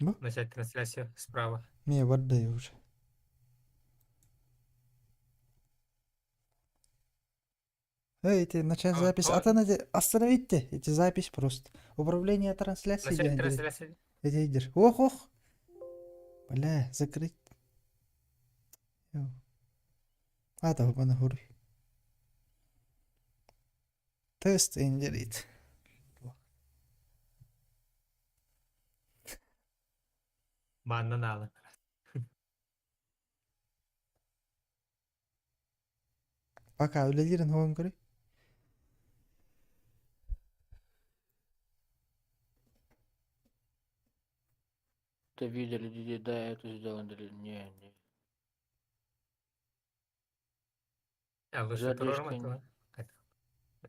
Бу? Начать трансляцию справа. Не, барда уже. Эй, эти, начать А, запись. А о, то надо остановите эти запись просто. Управление трансляцией начать диэн дири. трансляцию. Эти идер. Ох, ох. Бля, закрыть. А, того бана хури. Тест индерит. Банна надо. Пока үлэлиирин хоһон көрүй. Это видели, да, это сделали. Не, не. А лучше Задержка турор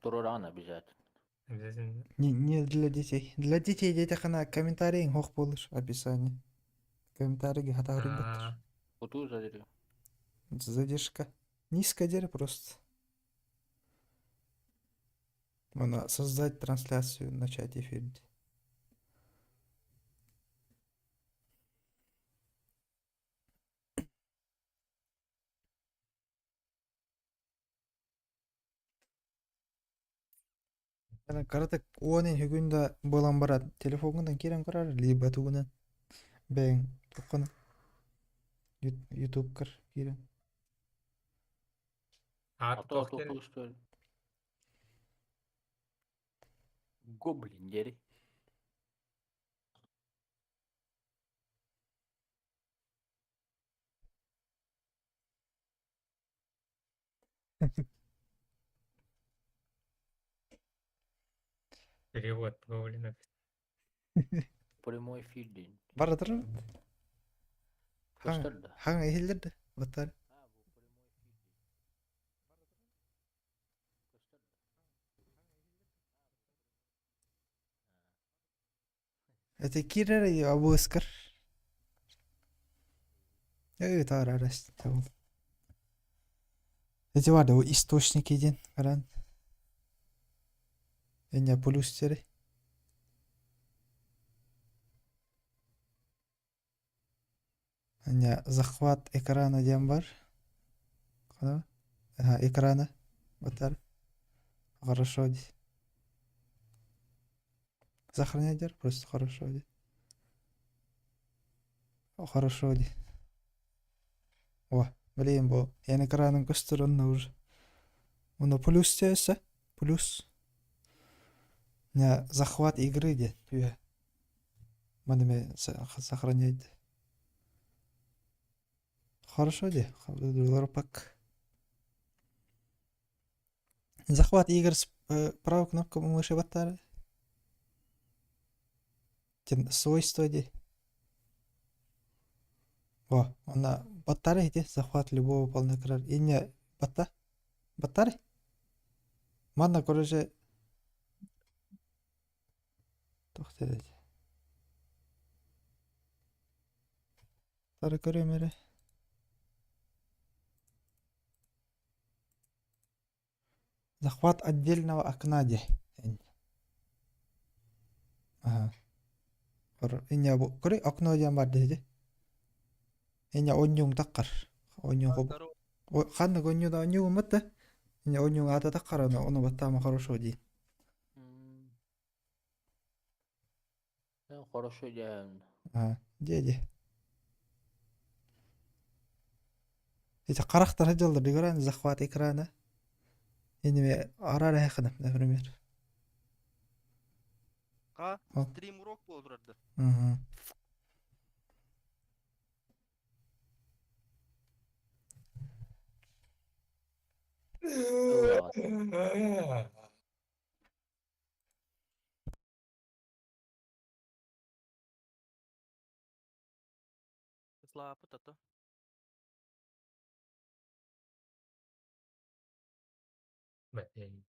Туруран обязательно. Обязательно. Не, не для детей. Для детей дети хана комментарий хох болur описание. Комментарий хата баттыр. А, Куту задержка. Задержка. Низкая дерь просто. Можно создать трансляцию, начать эфир. Карата уонин хүгүн да буолан барат телефоҥҥунан киирэн көрөр либо тугунан бэйэҥ туххана ютубкар киирэн а А то туох диэн тупую, что ли? Гоблин дери. перевод Гоблина. Прямой эфир день. бара турар хаҥ Көстөр да. хаҥ иһиллэр да баттар А, бу прямой эфир день. Көстөр да. это киирэр абыыскар ыытаар эти бар да источники диэн баран эня плюс тери эня захват экрана диэн бар ага экрана баттар хорошо ди сохранять просто хорошо ди хорошо ди О, блин, бу эн экраның көстөр онно уже. Оно плюс тиэсэ, плюс. Не захват игры де, түе. Маны сохранять. Хорошо де, пак. Захват игр с правой кнопкой мыши баттары. Тем свойства де. О, она баттары де, захват любого полноэкрана. И не батта. Баттары? Манна, короче, Туох диэтэй? Тары көрүөм эрэ. Захват отдельного окна диэ. Аха. Инья бу көрүй окно диэн бар диэти. Инья онньуҥ таххар. Онньуҥ Здорово. ханнык онньуу да онньугуммут да. Инья онньуҥ аата таххар ону ону баттаама хорошо дии. М, Ну, хорошо дьэ. Аа, дьэ дьэ. Ити харахтара дьаллар дигоран захват экрана. Инеме арар эхнем, например. Ха, О. стрим урок буола турар Угу. Ыллаҕа. Слава тато. Бэтей.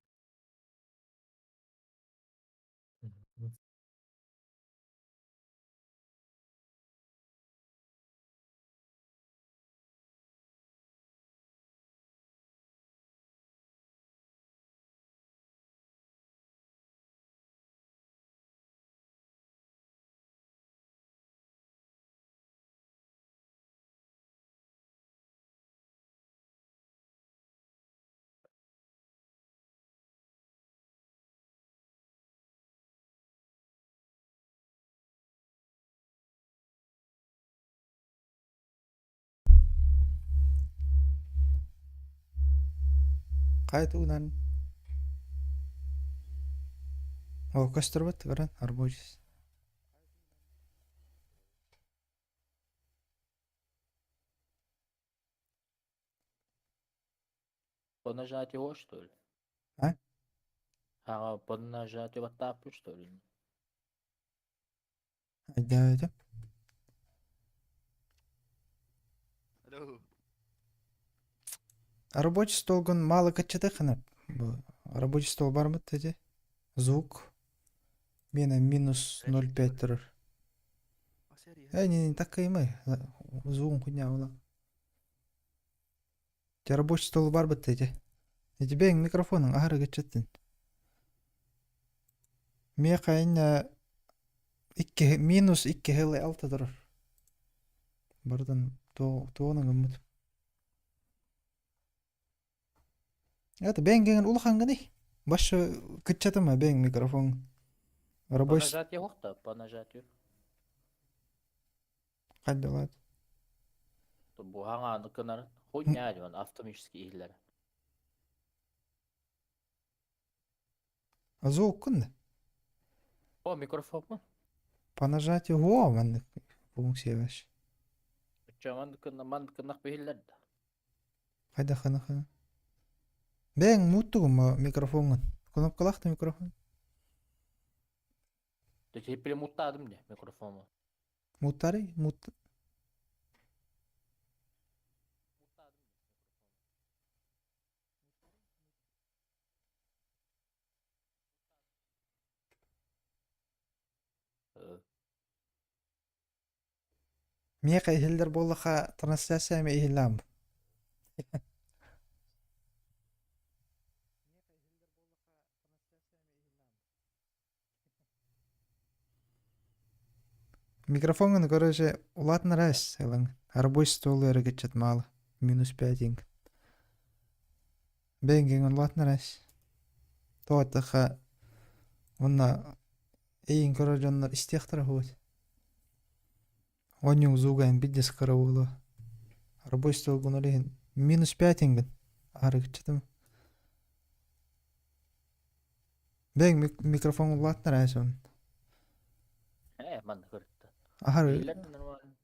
Хайа тугунан О, көстөрбөт көрөн рабочий. Понажать его, что ли? А? Ага, понажать его тапу, что ли? Айда Алло. Рабочий столгун мало каччатыхына. Бу рабочий стол бармыт эти. Звук. Мена минус 0,5 турар. Э, не, не так кыймай. Звугун хуйня була. Те рабочий стол барбыт эти. Эти бэйэҥ микрофонуҥ аһары кыччаттын. Миэхэ иннэ икки минус икки хылы алта турар. Барытын туоҕунан гыммыт. Это бэйэҥ кэҥин улахаҥҥыный? Башы кыччатыма бэйэҥ микрофон. По Рабочий нажатию охта, по нажатию. хайдалаат. Бу хаҥааны кынарын хуйня диэн автоматически иһиллэр. Звук да? О, микрофон. По нажатию го маннык функция вообще. Чаман кына ман кынах биһиллэр да. Хайда хана хана. Бэйэҥ муттугум микрофоҥҥун. Кнопкалаах да микрофон. Теперь муттаадым де микрофону. Муттарый? Мут... Миэхэ иһиллэр буоллаха трансляция эмэ иһиллээн. Микрофоҥҥун короче улаатыннарас ылыҥ. Рабочий стол эрэ кыччат маалы. Минус пять инг. Бэйэҥ улаатыннарас. Тоҕо уонна эйиҥ көрөр дьоннор истиэхтэрэ уһуот. Оонньууҥ звуга биддес кыра буолуо. Рабочий столгун ол иһин минус пять ингин. Аһары кыччатым. Бэйэҥ микрофон улаатыннараа сон. Э, манна көрүттэ. Аһары Иһиллэр да нормально.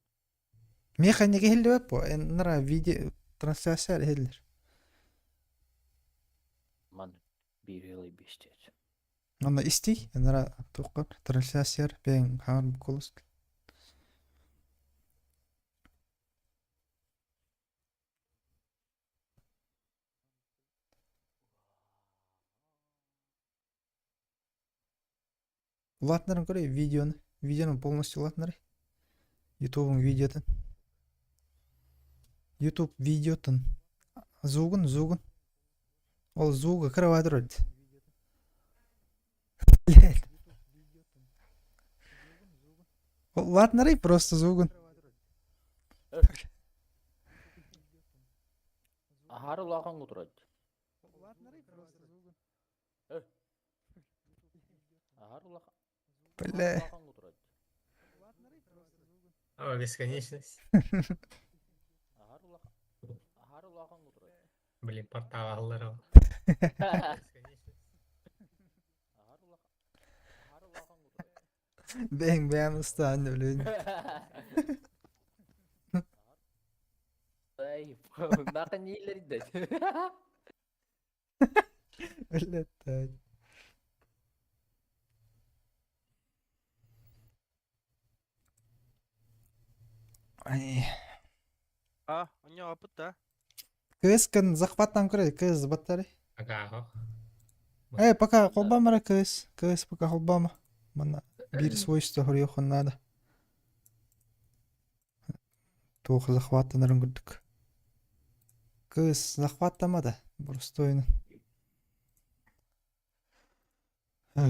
Миэхэ инники иһиллибэт буо. Нара видео трансляция иһиллэр. Ман биир ыалы биэстиэт. Онно истий, нара туоххар трансляцияр бэйэҥ хаҥар буккулус. Улаатыннаран көрөй видеоны. Видеоны полностью улаатыннарай. Ютубуҥ видеотын. Ютуб видеотын. Звугун, звугун. Ол звуга кыра турар Блядь. Улаатыннарай просто звугун. Аһары улахан турар. Бля. О, бесконечность. Блин, портал аһыллар Бэйэҥ бэйэм ыстаан өлүн. Өлөттөөт. Ай. А, оонньообут да? Кыыс кын захваттан көрө, кыыс баттары. Пока Э, пока холбаама эрэ кыыс. Кыыс пока холбаама. Манна биир свойство хоруйуоххун наада. Туох захваттанарын курдук. Кыыс захваттама да, боростуойунан. Да.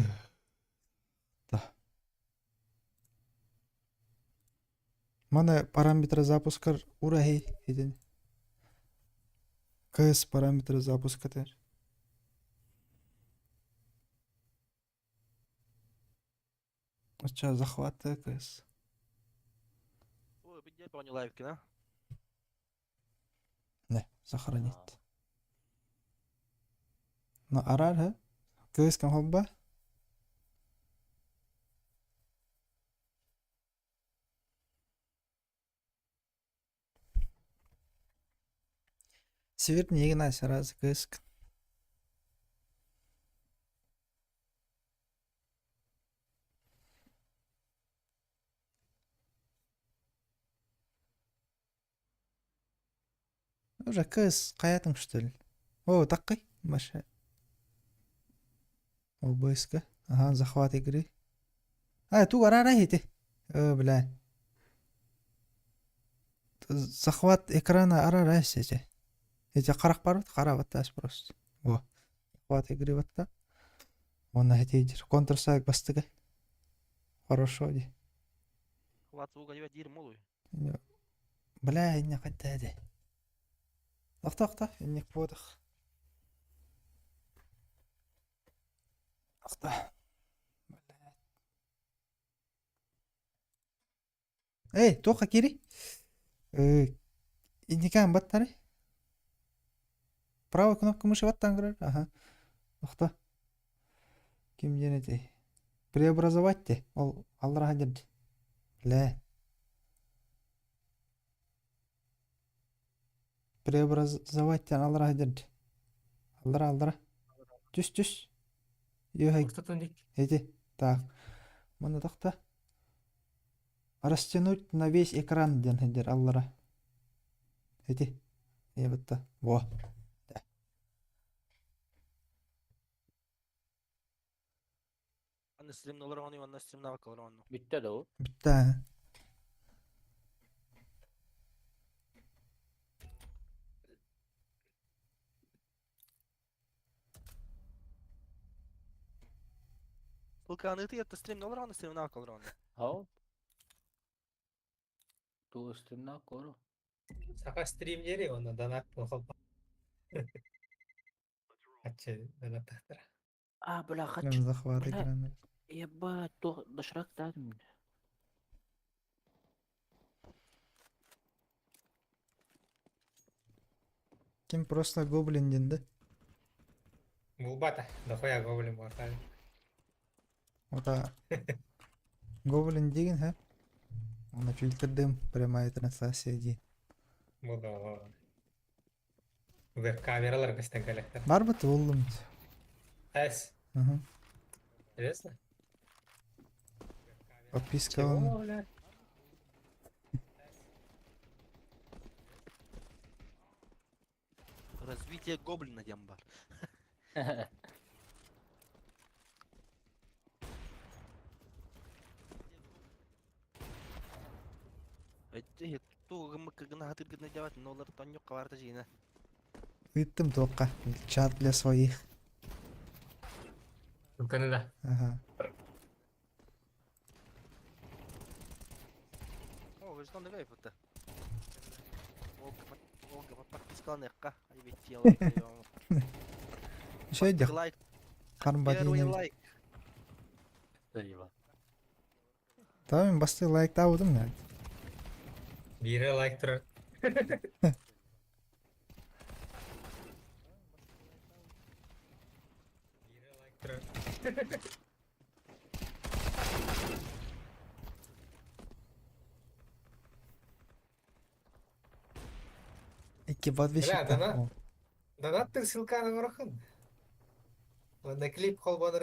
Маны параметры запускар ураһый итин. КС параметры запуска тэр. Оча захваты КС. Ой, где понял лайвкина? Не, сохранить. Ну араар һэ. Кыыс холба. Север Нигина сразу кыыс. Уже кыыс хайатын что ли? О, таккай, Маша. О, быска. Ага, захват игры. А, ту арара ити. Э, бля. Захват экрана арара эти. Эти харах барбыт, хара баттаас просто. О, захват игры батта. Онна хэтейдир. Counter-Strike бастыга. Хорошо ди. Хват звука диир молуй. Бля, инне хайда ди. Охта, охта, инник буодах. Охта. Эй, туохха кири? Э, инникаан баттары? Правая кнопка мыши баттан көрөр. Ага. Охта. Ким диэн этэй? Преобразовать те. Ол аллара дерди. Лэ. Преобразовать диэн аллара дерди. Аллара, аллара. Түс, түс. Үөһэ Ортотун дик. эти. Так. Маны тахта. Растянуть на весь экран диэн сылдьар аллара. Ити. Ебатта. Во. Аны стримна олорон уонна стримнаабакка олорон. Бүттэ да ол. Бүттэ. Ссылканы ыытыы стримна олорон стримнаабакка олорон. Хау. Туу стримна кору. Саха стрим диэри онно донат холба. Аччы донат тахтара. А, бля, хочу. Захват Бля. экрана. Ебать, то доширак таатым. Ким просто гоблин диэн да? Булбата. Дохуя гоблин бар. Ота гоблин диген һэ? Оны фильтрдем прямая трансляция дии. Була. Веб-камералар көстөн коллектор. Барбыт буллум. Эс. Ага. Интересно? Подписка Чего, бля? Развитие гоблина диэн бар. Эти туу гыммык гына хатыр гына дьабат, но олар тонньук хабарта жиина. Ыыттым туохха. Чат для своих. Ссылканы да. Ага. О, вы что дагай фото. Ольга, подпискаланыахха. Ай беттиэл. Еще Лайк. Харм Первый бадине. лайк. Заеба. Tamam мин бастыы лайктаабытым я. Биирэ лайк турар. Биирэ лайк турар. Икки подписчикта. Бля, донат. Донаттыр ссылканы барахын. Ладно, клип холбонор.